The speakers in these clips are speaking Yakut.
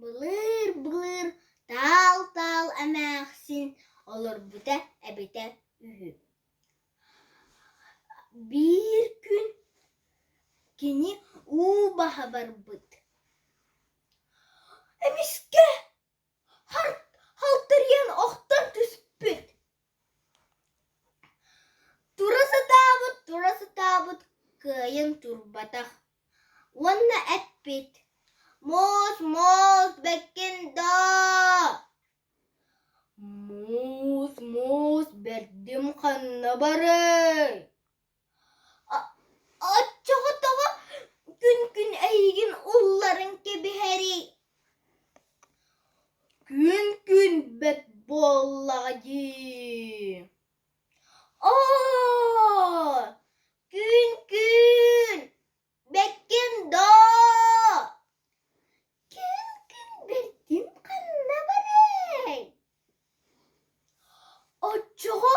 Былыыр-былыр таал-таал эмээхсин олорбута эбитэ үһү. Биир күн кини уу баһа барбыт. Эмискэ халтарыйан охтон түспүт. Тура сатаабыт, тура сатаабыт кыайан турбатах уонна эппит: «Муус, муус, бэккин доо!» «Муус, муус, бэрдим ханна барый?» Оччоҕо тоҕо күн-күн эйигин улларан кэбиһэрий? Күн-күн бэрт буоллаҕа дии. Оо, күн-күн, бэккин доо! Күн-күн бэртин ханна барыай? Оччоҕо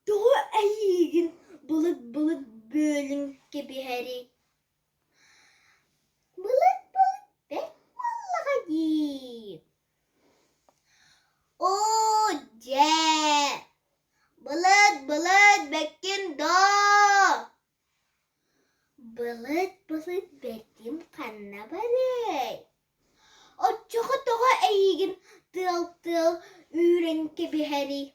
тоҕо эйиигин былыт-былыт бүөлүн кэбиһэрий? Былыт-былыт бэрт буоллаҕа дии. Оо, дьэ, былыт-былыт бэккин доо! Былыт-былыт бэртим ханна барыай? Оччоҕо тоҕо эйигин тыал-тыал үүрэн кэбиһэрий?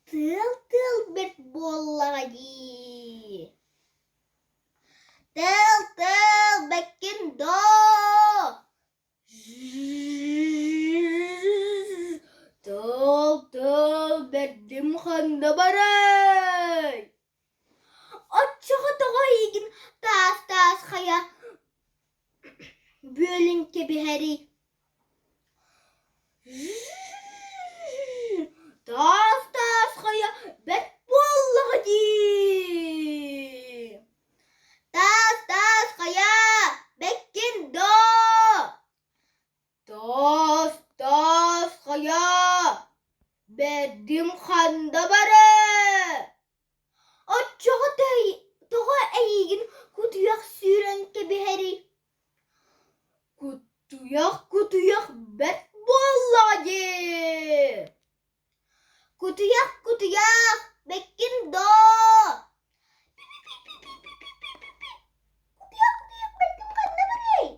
Тыал-тыал бэрт буоллаҕа дии. Тыал-тыал бэккин доо! Тыал-тыал бэрдим ханна барай? Оччоҕо тоҕо эйигин таас-таас хайа бүөлүн кэбиһэрий? Таас-таас хайа бэрт буоллаҕа дии. Таас-таас хайа бэккин доо! Таас-таас хайа бэрдим ханда барыы! Оччоҕо тоҕо эйигин кутуйах сүүрэн кэбиһэрий? Кутуйах, кутуйах бэрт буоллаҕа дии. Кутуйах, кутуйах, бэккин доо! Кутуйах, кутуйах бэртим ханна барыай?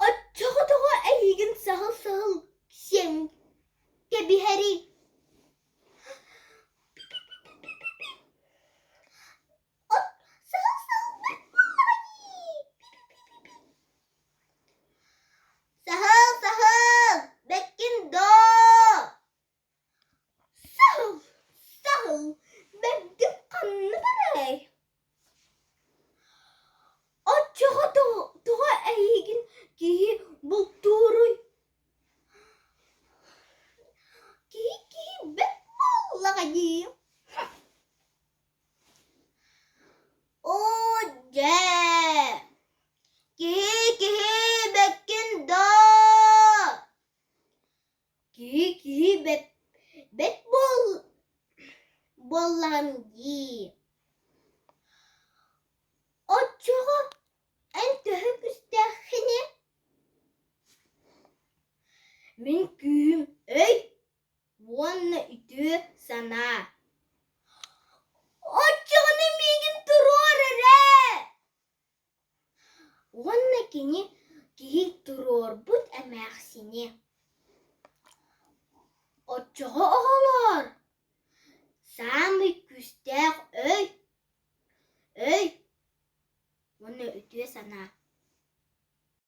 Оччоҕо тоҕо эйигин саһыл-саһыл сиэн кэбиһэрий? Саһыл, саһыл, бэккин доо! Саһыл, саһыл, бэрдим ханна барай? Оччоҕо тоҕо эйигин киһи бултууруй? Киһи киһи бэрт буоллаҕа дии. Оо дьэ, киһи киһи бэккин доо! Киһи киһи бэт бэт буол буоллаҕын дии. Оччоҕо эн төһө күүстээххиний? Мин күүһүм өй уонна үтүө санаа. Оччоҕуна миигин туруор эрэ! Уонна кини киһи туруорбут эмээхсини. Оччоҕо оҕолоор, саамай күүстээх өй, өй уонна үтүө санаа.